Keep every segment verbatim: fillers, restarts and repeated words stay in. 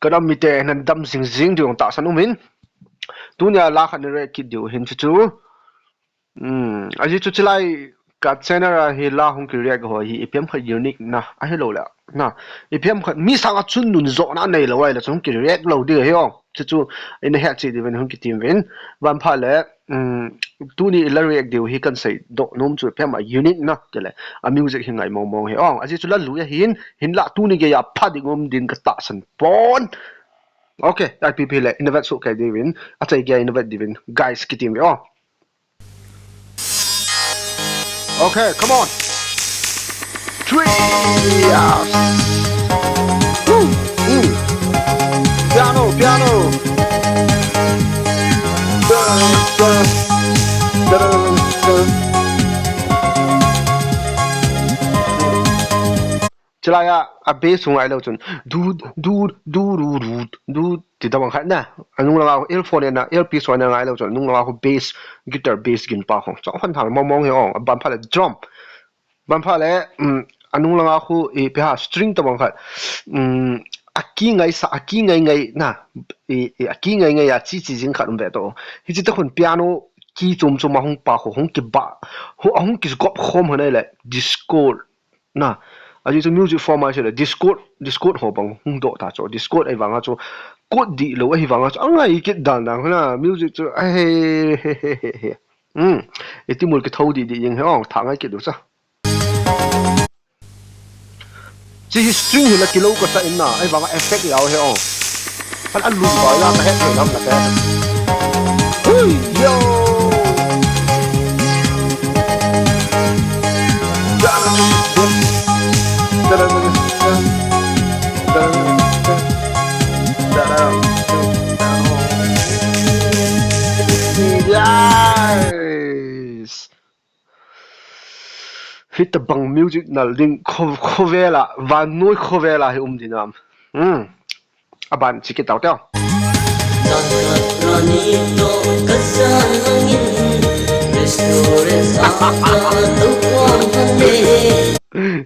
Ka nam mite nan dam jing jing diu tahsan umin. Tunia la khat ni react kit diu hin chu chu. Hmm, ajeh chu chilai ka channel a hi la hung ki react ho hi ipi ham khat unique na, ahilou le. Na, ipi ham khat mi sanga chun nun jo na nei lou ahile chu hung ki react lou ding ahi o. Chu chu ina het cheh diuvin hung kitem uvin. Ban pha le, um, tuni i la react diu hi kan seidoh nom chu ipi ham a unique na, tile. A music hi ngai mong mong hi o. Ajeh chu la lui ahin, hinlah tuni geiya pha ding um din ka tahsan pon. Okay, ipi pi le, ina vet soh kei diuvin, achai geiya ina vet diuvin, guys, kitem uve o. Okay, come on. Three, yes. Woo, woo. Piano, piano. Dun, dun, dun, dun. Chilai a, a bass hung ngai lou chun. Du, du, du, du, du, du, ti tabang khat na. Anung langa khu earphone na, earpiece ho na ngai lou chun. Anung langa khu bass, guitar bass gin pa khu. Chong hon thal mong mong hi o. Ban pha le drum. Ban pha le, um, anung langa khu, ipi ham string tabang khat. Um, a ki ngai sa, a ki ngai ngai na. I, i, a ki ngai ngai a chi chi jing khat um ve to. Hichi ta khun piano ki chom chom a hung pa khu, hung ki ba. Hu, hung ki gop khom ho na le. Discord. Na, ajeh chu music form a chu le Discord, Discord ho bang hung doh ta chu. Discord ahivanga chu, code dih lou ahivanga chu, angai kit dan dan na, music chu, ahe, he, he, he, he. Hmm, iti mul kitho dih dih jeng he, ong, tha ngai kit lou cha. Chi hi string hi la kilou ka sa in na, ahivanga effect yau he, ong. Kan a lung ba la ka het thei lam la ka. Hui, yo. Yes. Hitabang music nal ding kho, khovela, vannoi khovela hi um dinam. Hmm. Aban chi kit tau teo.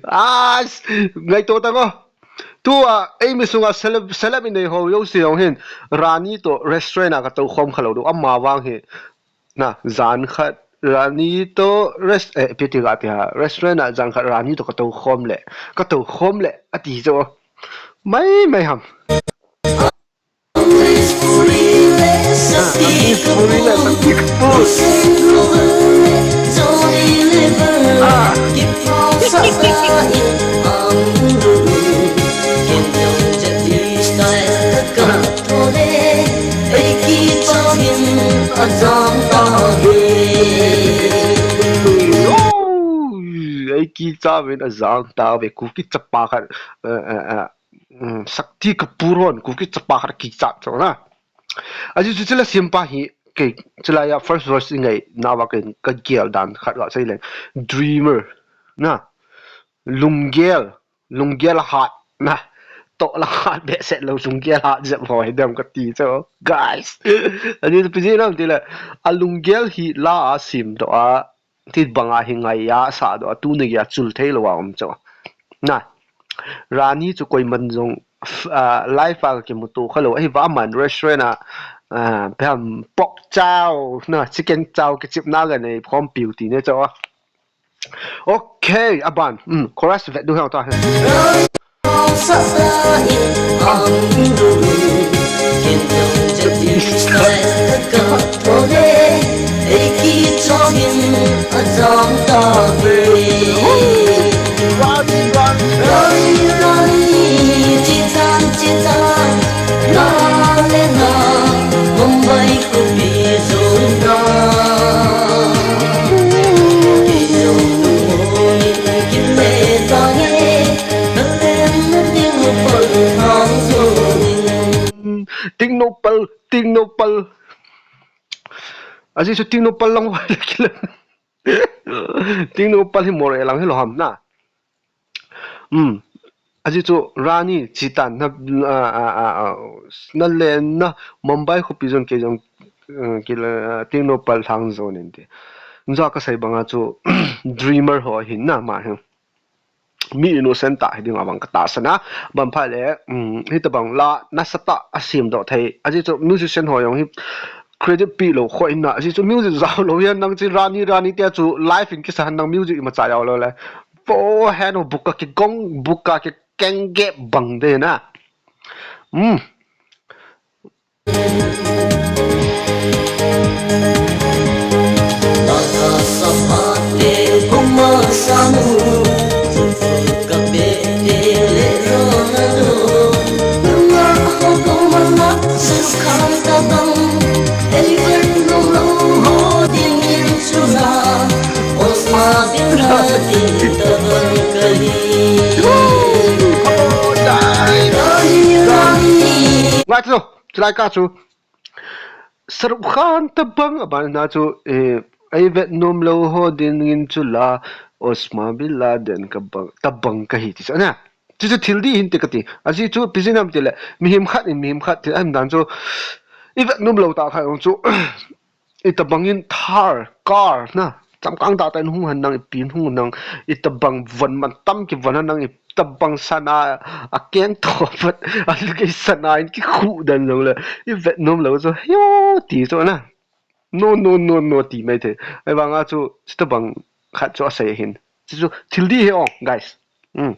Ah, ngaito tango. Tua, eimi sunga celeb, celeb inei ho jouse jong hin, Rani to restaurant a ka tou khom kha lou diu, ama vang hi, na, jan khat, Rani to rest, eh, ipi ti ga ti ha, restaurant a jan khat Rani to ka tou khom le, ka tou khom le, ati chu. Mai, mai ham. Ei kicha uvin ajang tauve, Kuki chapa khat, eh, eh, eh, um, Shakti Kapoor hon Kuki chapa khat kicha chu na. Ajeh chu chila simpa hi, kei, chilai a first verse ingai nauva kei kagel dan khat ga sei leng. Dreamer, na. Lunggel, lunggel hat, na. Toh la hat behseh lou, lunggel hat jep ho hi dem kati chu. Guys. Ajeh chu ipi jeh ham tile, a lunggel hi la a simdoh a, ti banga hi ngai a, sahdoh a, tuni geiya chul thei lou a um chu. Na, Rani chu koiman jong, ah, live a ka kimuto kha lou. Ahivang aman restaurant a, ah, ipi ham pork chow, na, chicken chow kichepna ga nei khompiu ti ne chu. Okay, aban. Hmm, chorus vet diu hen ta. Tingno pal, tingno pal. Ajeh chu tingno pal lang wa le kila. Tingno pal hi Moreh lang hilou ham na. Um. Ajeh chu Rani chitan na, a, a, a, a, na lenna Mumbai khopi jon kei jong, uh, kila, uh, tingno pal lang jon in ti. Nja ka sei banga chu Dreamer ho hin na ma hin. Mi innocent tah hi ding a bang ka tahsan a, bang pha le, um, hitabang la nasatah a semdoh thei. Ajeh chu musician ho jong hi credit pe lou khoi na, ajeh chu music jao lou hian nang chu Rani Rani tia chu live in kisa han nang music imacha jao lou le. Vo hen o buka kigong, buka kikeng ge bang de na. Um. Ngai chu, chulai ka chu. Shahrukh Khan tabang, abana chu, eh, ei vet nom lou ho dingin chu la, Osama bin Laden ka bang, tabang ka hi ti chu, ana. Chu chu thil dih hinte ka ti. Ajeh chu, ipi jeh ham ti le, mihem khat in, mihem khat ti, ahem dan chu, i vet nom lou tah khat jong chu, i tabang in Thar, car, na, Chomkang tah tah in hung han nang, i pin hung nang, i tabang von man tam kivon han nang, i tabang sana, a keng to vat, a lukei sana in kikhu dan jong le, i vet nom lou chu, hiu ti chu na. No, no, no, no, ti mai thei. Ahivang a chu, chutabang khat chu asei hin. Chu chu, thil dih hi ong, guys. Hmm.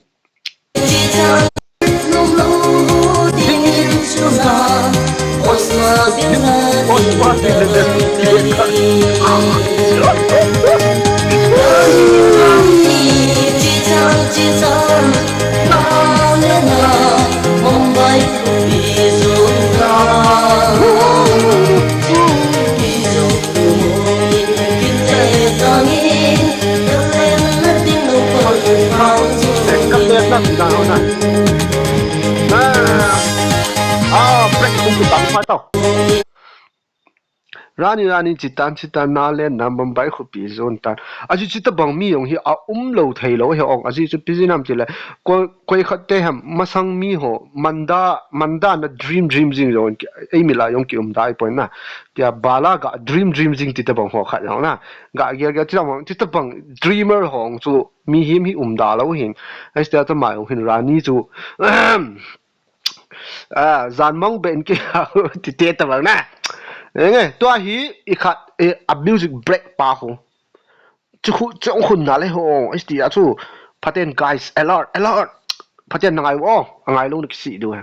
Rani, Rani, chitan, chitan, na le na Mumbai khopi jon tan. Ajeh chu tabang mi jong hi a um lou thei lou hi ong. Ajeh chu ipi jeh ham ti le, koi, koi khat te ham masang mi ho, manda, manda na dream, dream jing jong, ei mi la jong ki um dai poi na. Tia bala ga dream, dream jing ti tabang ho khat jong na. Ga gel gel ti tabang, ti tabang dreamer ho chu mihem hi um da lou hin. Ai tia ta mai hin Rani chu. Ah, jan mong ben ki ti te tabang na. Enge, tua hi i khat, eh, a music break pa ho. Chu khu, chu khun na le ho, ai tia chu. Phaten guys, alert, alert. Phaten na ngai vo, a ngai lou ni kisi du he.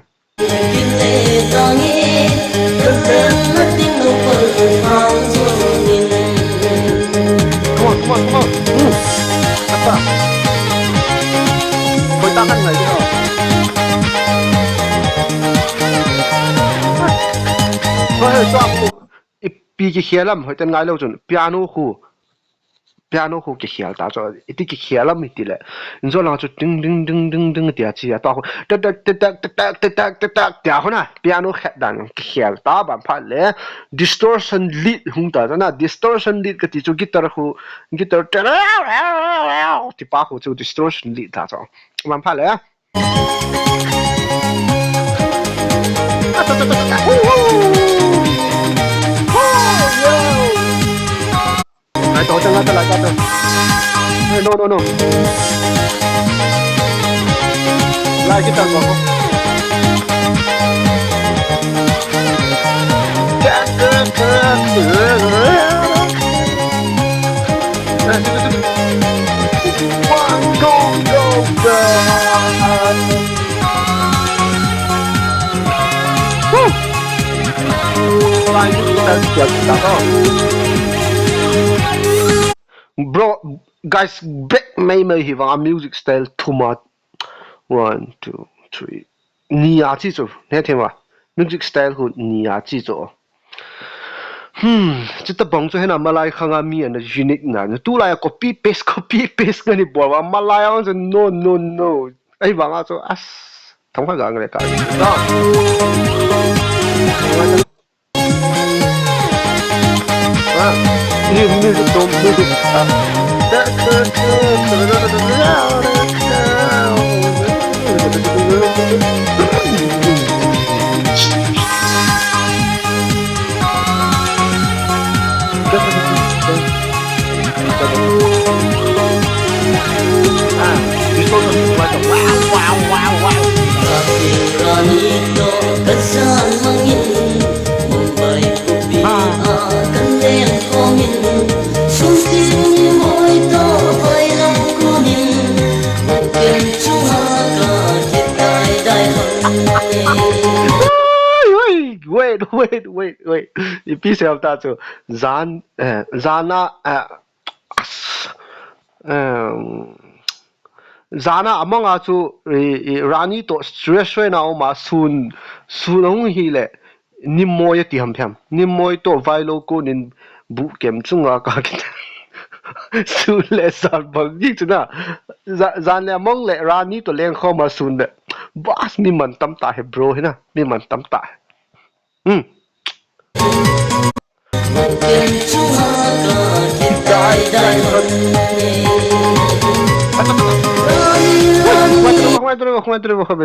Come on, come on, come on. Hmm. Ata. Koi ta kan ngai di ho. Hoi, hoi, chua khu. Ipi kikhel ham, hoiten ngai lou chun. Piano khu. Piano khu kikhel ta chu, iti kikhel ham iti le. Injo lang chu ting, ding, ding, ding, ding tia chi a, tua khu tak, tak, tak tia khu na. Piano khet dan kikhel ta ban phat le. Distortion lead hung ta chu na. Distortion lead kati chu guitar khu, guitar ti pa khu chu distortion lead ta chu. Ban phat le. Lai to, chang lai to, lai to. Eh, no, no, no. Lai kita ko. One, go, go, go. Woo! Bro, guys, break mai mai hi vang a music style too much. One, two, three. Ni a chi chu, ne thema. Music style khu ni a chi chu. Hmm, chutabang chu hena malai khanga mi ana unique na. Tulai a copy paste, copy paste nga ni bol va malai ang chu no, no, no. Ahivanga chu as thong kha gang le ka. Ah, ni music dom, music. Ah. Wait, wait, wait, wait. Ipi sei ham tia chu. Jan, eh, jana, eh, as, em, jana amanga chu, i, i, Rani toh stress rena uma sun, sun ahung hile, Nimmoi ati ham phem. Nimmoi toh vailou konin buh kem chunga ka kit. Sun le jan bang ni chu na. Ja-, jan le among le Rani toh lengkhom a sun le. Bas mi man tam ta he bro he na. Mi man tam ta he. Hmm.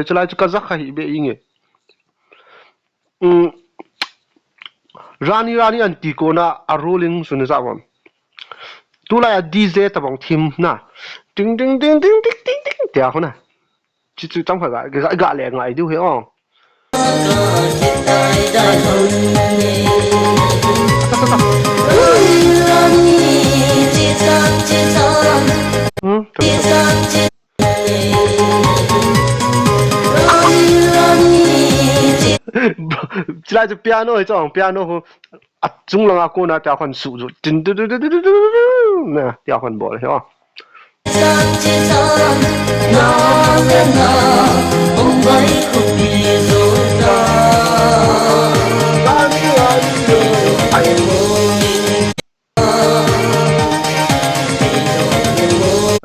Chulai chu ka zakha hi be inge. Um, Rani, Rani anti kona a rolling sun ja vam. Tulai a D J tabang thim na. Ting, ting, ting, ting, ting, ting, ting, tia kona. Chi chu tam kha ga, ga, ga le ngai diu he, oh. Hmm, tam, tam. Chulai chu piano hi chong, piano hu. A chung langa kona tia khon su ju. Tin tu tu tu tu tu tu tu tu. Na, tia khon bol hi, oh.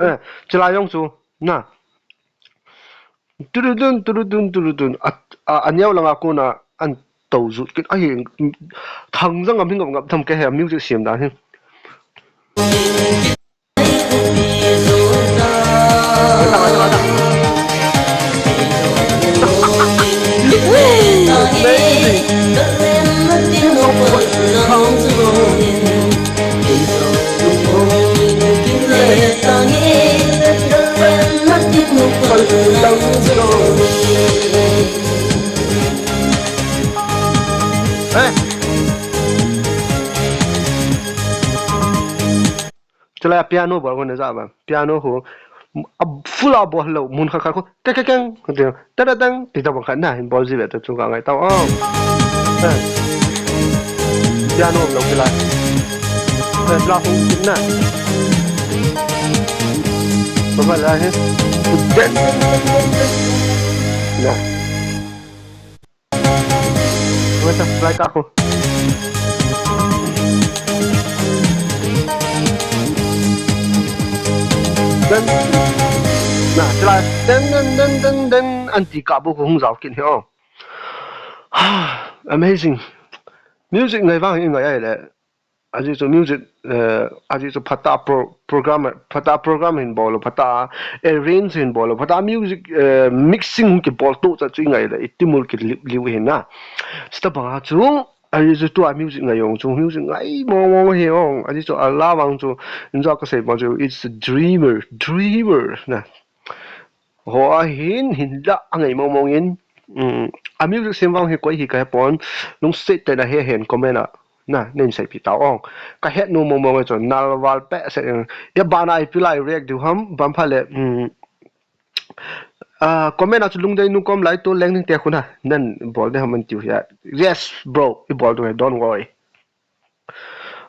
Eh, chulai jong chu, na. Turudun, turudun, turudun. A, a, a neo langa kona an to jut kit. Ahi, thang jang am hi ngap ngap tham ke he music siam dan hi. Eh. Chulai piano bol ko na ja ba. Piano ho, a full a bol lou, mun khat khat ko, keng, keng, keng, ti, ta, ta, tang, ti, ta, bang khat na, hin bol ji ve ta, chu ka ngai ta, oh. Eh. Piano lou ki lai. Eh, la hung kin na. Ba ba la he. Den. Na. Wait, ah, like ako. Den. Na, sila, den, den, den, den, den. Anti ka bu ko hung jao kin he, oh. Amazing. Music ngai vang i ngai ai le. Ajeh chu music, eh, ajeh chu phatah pro-, program, phatah program hin bol lou, phatah arrange hin bol lou, phatah music, eh, mixing kibol tou cha chu i ngai le, i timul kiliu, liu hin na. Chuti banga chu, ajeh chu tua music ngai jong chu, music ngai mong mong hi jong, ajeh chu a la vang chu, injo ka sei bang chu, it's a dreamer, dreamer, na. Ho a hin, hin la a ngai mong mong in, um, a music sem vang hi koi hi ka he pon, lungset tah in a he hen comment a. Na, nen seipi tao ong. Ka het nom mong mong e chun, nal val pe se, eh, ya bana ipi lai react diu ham, bang pha le, um, ah, comment a chu lungdei nu kom lai tu leng ning te khun a, nan bol de ham an tiu hia. Yes, bro, i bol tu he, don't worry.